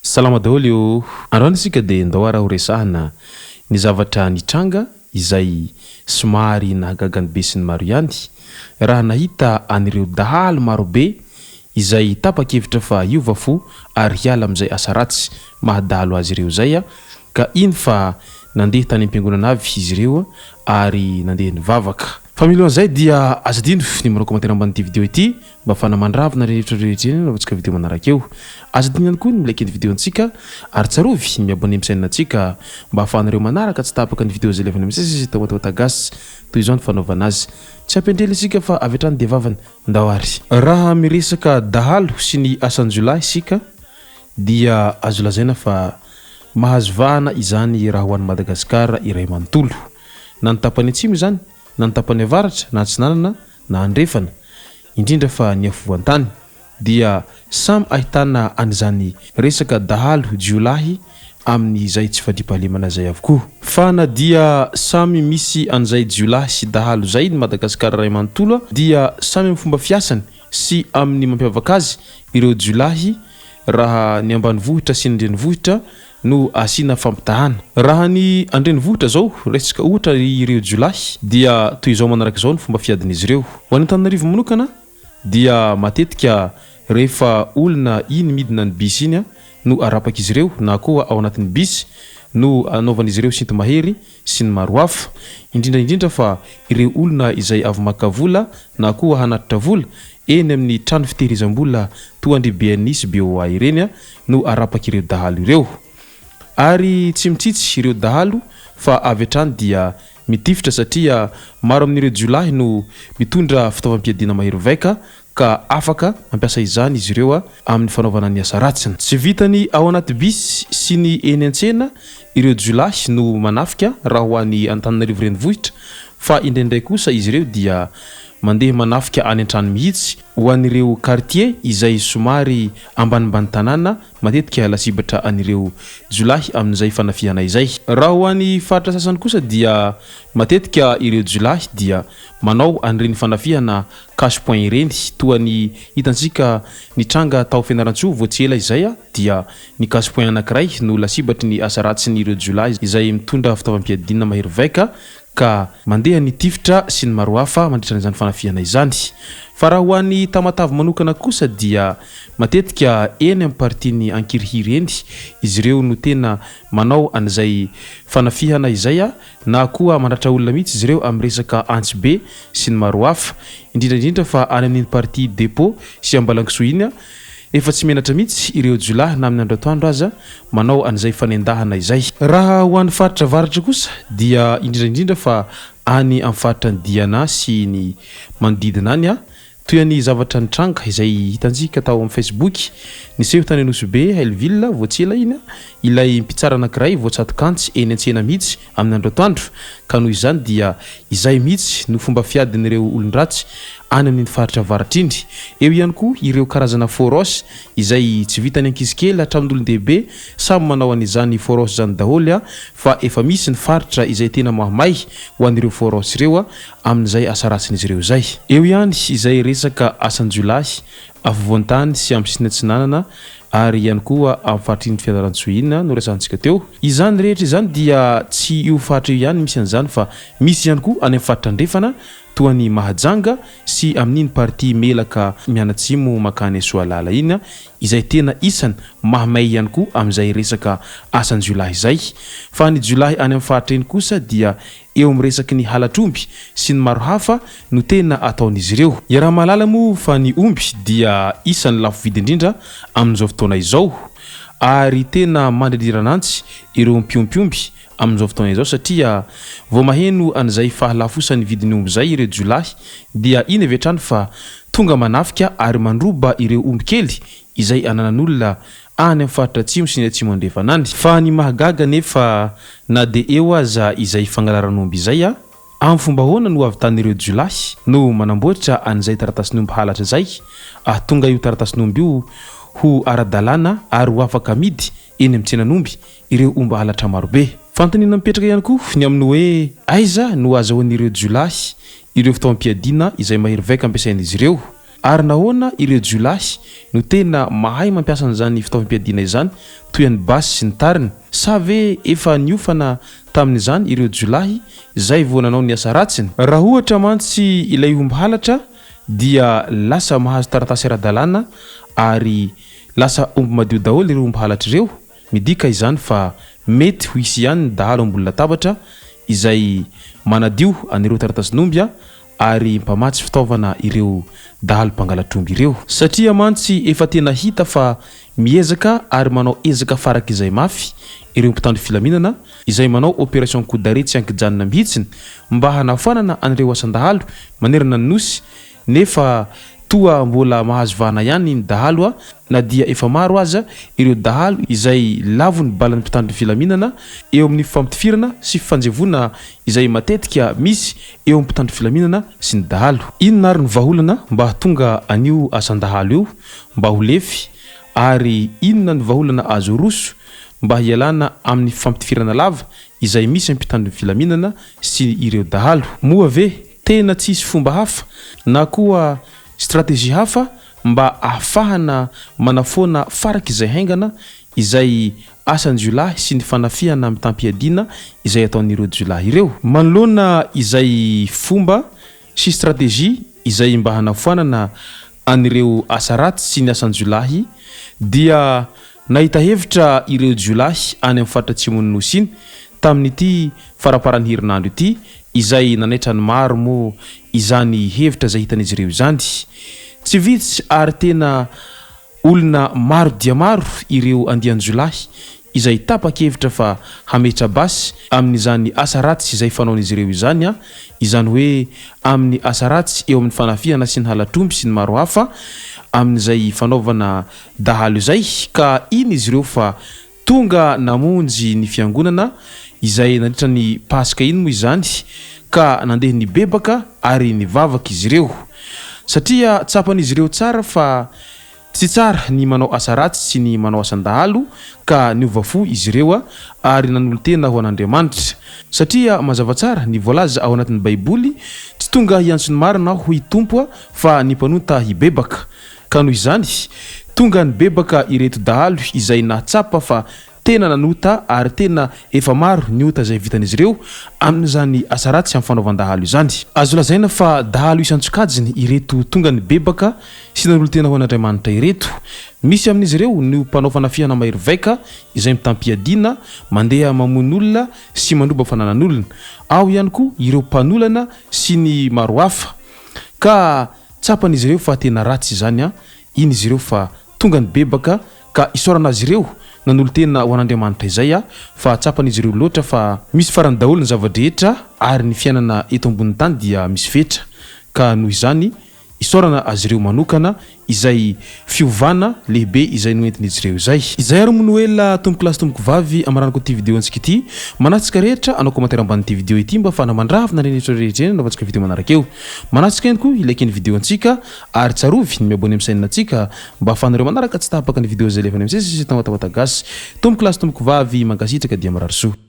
Salama daholo ô! Androany isika dia ndao ara ho resahana ny zavatra nitranga izay somary nahagaga ny besinimaro ihany raha nahita an'ireo dahalo marobe izay tapa-kevitra fa hiova fo ary hiala amin'izay asa ratsy maha dahalo azy ireo izay ka iny fa nandeha tany am-piangonana avy izy ireo ary nandeha nivavaka. Fa milohan'izay dia aza adino ny manao commentaire ambanin'ity video ity mba ahafahana mandravona ireny hevitra rehetra ireny anaovantsika video manaraka eo. Aza adino ihany koa ny mi-like ny video antsika ary tsarovy ny mi-abonner amin'ny chaîne antsika mba ahafahanareo manaraka tsy tapaka ny video izay alefanay misesy Tamatawata Gasy. Toy izao ny fanaovana azy. Tsy ampiandrela isika fa avy hatrany dia vavany. Ndao ary. Raha miresaka dahalo sy ny asan-jiolahy isika dia azo lazaina fa mahazo vahana izany raha ho an'i Madagasikara iray manontolo. Na ny tapany atsimo izany, na ny tapany avaratra, na atsinanana, na andrefana, indrindra fa ny afovoan-tany, dia samy ahitana an'izany resaka dahalo jiolahy amin'izay tsy fandriampahalemana izay avokoa. Fa na dia samy misy an'izay jiolahy sy dahalo izay ny Madagasikara iray manontolo dia samy amin'ny fomba fiasany sy amin'ny mampiavaka azy ireo jiolahy raha ny ambanivohitra sy ny renivohitra no asiana fampitahana. Raha ny an-drenivohitra izao, raisitsika ohatra ireo jiolahy dia toy izao manaraka izao ny fomba fiadin'izy ireo. Ho an'Antananarivo manokana dia matetika rehefa olona iny midina ny bus iny no arapak'izy ireo na koa ao anatin'ny bus no anaovan'izy ireo sinto-mahery sy ny maro hafa. Indrindra indrindra fa ireo olona izay avy maka vola na koa hanatitra vola eny amin'ny trano fitehirizam-bola toa an-dry BNI sy BOA ireny no arapak'ireo dahalo ireo. Ary tsy mitsitsy ireo dahalo fa avy hatrany dia mitifitra satria maro amin'ireo jiolahy no mitondra fitaovam-piadiana mahery vaika ka afaka mampiasa izany izy ireo amin'ny fanaovana ny asa ratsiny. Tsy vitan'ny ao anaty bus sy ny eny an-tsena ireo jiolahy no manafika raha ho any Antananarivo renivohitra fa indraindray kosa izy ireo dia mandeha manafika any an-trano mihitsy ho an'ireo quartier izay somary ambanimbany tanàna matetika lasibatra an'ireo jiolahy amin'izay fanafihana izay. Raha ho any faritra sasany kosa dia matetika ireo jiolahy dia manao an'ireny fanafihana cash point ireny toa ny hitantsika nitranga tao Fianarantsoa vao tsy ela izay dia ny cash point anankiray no lasibatry ny asa ratsin'ireo jiolahy izay mitondra fitaovam-piadiana mahery vaika ka mandeha ny tifitra sy ny maro hafa mandritra an'izany fanafihana izany. Fa raha ho an'i Tamatave manokana kosa dia matetika eny amin'ny partie-n'ny Ankirihiry eny izy ireo no tena manao an'izay fanafihana izay na koa mandratra olona mihitsy izy ireo amin'ny resaka antsy be sy ny maro hafa, indrindra indrindra fa any amin'iny partie depot sy Ambalankisoa iny efa tsy menatra mihitsy ireo jiolahy na amin'ny andro atoandro aza manao an'izay fanendahana izay. Raha ho an'ny faritra avaratra kosa dia indrindra indrindra fa any amin'ny faritra ny Diana sy ny manodidina any Toy ny zavatra nitranga izay hitantsika tao amin'ny Facebook, niseho tany Anosibe, Hellville, vao tsy ela iny, ilay mpitsara anankiray voatsatok'antsy eny an-tsena mihitsy amin'ny andro atoandro, ka noho izany dia izay mihitsy no fomba fiadin'ireo olon-dratsy any amin'iny faritra avaratra iny. Eo ihany koa ireo karazana foros izay tsy vitan'ny ankizy kely hatramin'olon-dehibe samy manao an'izany foros izany daholo fa efa misy ny faritra izay tena mahamay ho an'ireo foros ireo amin'izay asa ratsin'izy ireo izay. Eo ihany izay resaka asan-jiolahy afovoan-tany sy amin'ny sisiny atsinanana ary ihany koa amin'ny faritr'iny Fianarantsoa iny no resahantsika teo. Izany rehetra izany dia tsy io faritra io ihany misy an'izany fa misy ihany koa any amin'ny faritra andrefana toa an'i Mahajanga sy amin'iny partie Melaka mianatsimo mankany Soalala iny izay tena isany mahamay ihany koa amin'izay resaka asan-jiolahy izay. Fa ny jiolahy any amin'ny faritra iny kosa dia eo amin'ny resaky ny halatr'omby sy ny maro hafa no tena ataon'izy ireo. Iaraha-mahalala moa fa ny omby dia isan'ny lafo vidy indrindra amin'izao fotoana izao ary tena mandrindriran'antsy ireo mpiompy omby amin'izao fotoana izao satria vao maheno an'izay fahalafosan'ny vidin'ny omby izay ireo jiolahy dia iny avy hatrany fa tonga manafika ary mandroba ireo omby kely izay ananan'olona any amin'ny faritra atsimo sy ny atsimo andrefana any. Fa ny mahagaga anefa na dia eo aza izay fangalaran'omby izay, amin'ny fomba ahoana no ahavitan'ireo jiolahy no manamboatra an'izay taratasin'omby halatra izay, ahatonga io taratasin'omby io ho ara-dalàna ary ho afaka amidy eny amin'ny tsenan'omby ireo omby halatra marobe. Fanontaniana mipetraka ihany koa ny amin'ny hoe aiza no ahazahoan'ireo jiolahy ireo fitaovam-piadiana izay mahery vaika ampiasain'izy ireo? Ary nahoana ireo jiolahy no tena mahay mampiasa an'izany fitaovam-piadiana izany toy an'ny basy sy ny tariny? Sa ve efa niofana tamin'izany ireo jiolahy izay vao nanao ny asa ratsiny? Raha ohatra mantsy ilay omby halatra dia lasa mahazo taratasy ara-dalàna ary lasa omby madio daholo ireo omby halatra ireo, midika izany fa mety ho hisy ihany ny dahalo ambony latabatra izay manadio an'ireo taratasin'omby ary mpamatsy fitaovana ireo dahalo mpangalatr'omby ireo. Satria mantsy efa tena hita fa miezaka ary manao ezaka farak'izay mafy ireo mpitandro filaminana izay manao opération coup d'arrêt tsy ankijanona mihitsiny mba hanafoanana an'ireo asan-dahalo manerana ny Nosy nefa toa mbola mahazo vahana ihany ny dahalo na dia efa maro aza ireo dahalo izay lavon'ny balan'ny mpitandro ny filaminana eo amin'ny fifampitifirana sy fifanjevoana izay matetika misy eo amin'ny mpitandro filaminana sy ny dahalo. Inona ary ny vahaolana mba hahatonga an'io asan-dahalo io mba ho lefy ary inona ny vahaolana azo aroso mba hialana amin'ny fifampitifirana lava izay misy amin'ny mpitandro ny filaminana sy ireo dahalo? Moa ve tena tsy hisy fomba hafa na koa stratégie hafa mba ahafahana manafoana farak'izay haingana izay asan-jiolahy sy ny fanafihana mitam-piadiana izay ataon'ireo jiolahy ireo. Manoloana izay fomba sy stratégie izay mba hanafoanana an'ireo asa ratsy sy ny asan-jiolahy dia nahita hevitra ireo jiolahy any amin'ny faritra atsimon'ny Nosy iny tamin'ity faramparan'ny herinandro ity izay nanaitra ny maro moa izany hevitra izay hitan'izy ireo izany. Tsy vitsy ary tena olona maro dia maro ireo andian-jiolahy izay tapa-kevitra fa hametra basy amin'izany asa ratsy izay fanaon'izy ireo izany, izany hoe amin'ny asa ratsy eo amin'ny fanafihana sy ny halatr'omby sy ny maro hafa amin'izay fanaovana dahalo izay ka iny izy ireo fa Tonga namonjy ny fiangonana izay nandritra ny Paska iny moa izany ka nandeha nibebaka ary nivavaka izy ireo. Satria tsapan'izy ireo tsara fa tsy tsara ny manao asa ratsy sy ny manao asan-dahalo ka niova fo izy ireo ary nanolo-tena ho an'Andriamanitra. Satria mazava tsara ny voalaza ao anatin'ny Baiboly, tsy tonga hiantso ny marina aho hoy Tompo fa ny mpanota hibebaka. Ka noho izany, tonga nibebaka ireto dahalo izay nahatsapa fa tena nanota ary tena efa maro ny ota izay vitan'izy ireo amin'izany asa ratsy amin'ny fanaovan-dahalo izany. Azo lazaina fa dahalo isan-tsokajiny ireto tonga nibebaka sy nanolo-tena ho an'Andriamanitra ireto. Misy amin'izy ireo no mpanao fanafihana mahery vaika izay mitam-piadiana, mandeha mamono olona sy mandroba fananan'olona. Ao ihany koa ireo mpanolana sy ny maro hafa. Ka Tsapan'izy ireo fa tena ratsy izany an, iny izy ireo fa tonga nibebaka ka isaorana azy ireo nanolo-tena ho an'Andriamanitra izay an, fa tsapan'izy ireo loatra fa misy farany daholo ny zava-drehetra ary ny fiainana eto ambonin'ny tany dia misy fetra ka noho izany isaorana azy ireo manokana izay fiovana lehibe izay noentin'izy ireo izay. Izay ary moa no ela tompoko lahy sy tompoko vavy amaranako ity video antsika ity. Manasaka rehetra hanao commentaire ambanin'ity video ity mba afahana mandravona ireny hevitra rehetra ireny anaovantsika video manaraka eo. Manasaka ihany koa hi-like ny video antsika ary tsarovy ny mi-abonner amin'ny chaîne antsika mba afahanareo manaraka tsy tapaka ny video izay alefanay misesy eto Watawata Gasy. Tompoko lahy sy tompoko vavy mankasitraka dia mirary soa.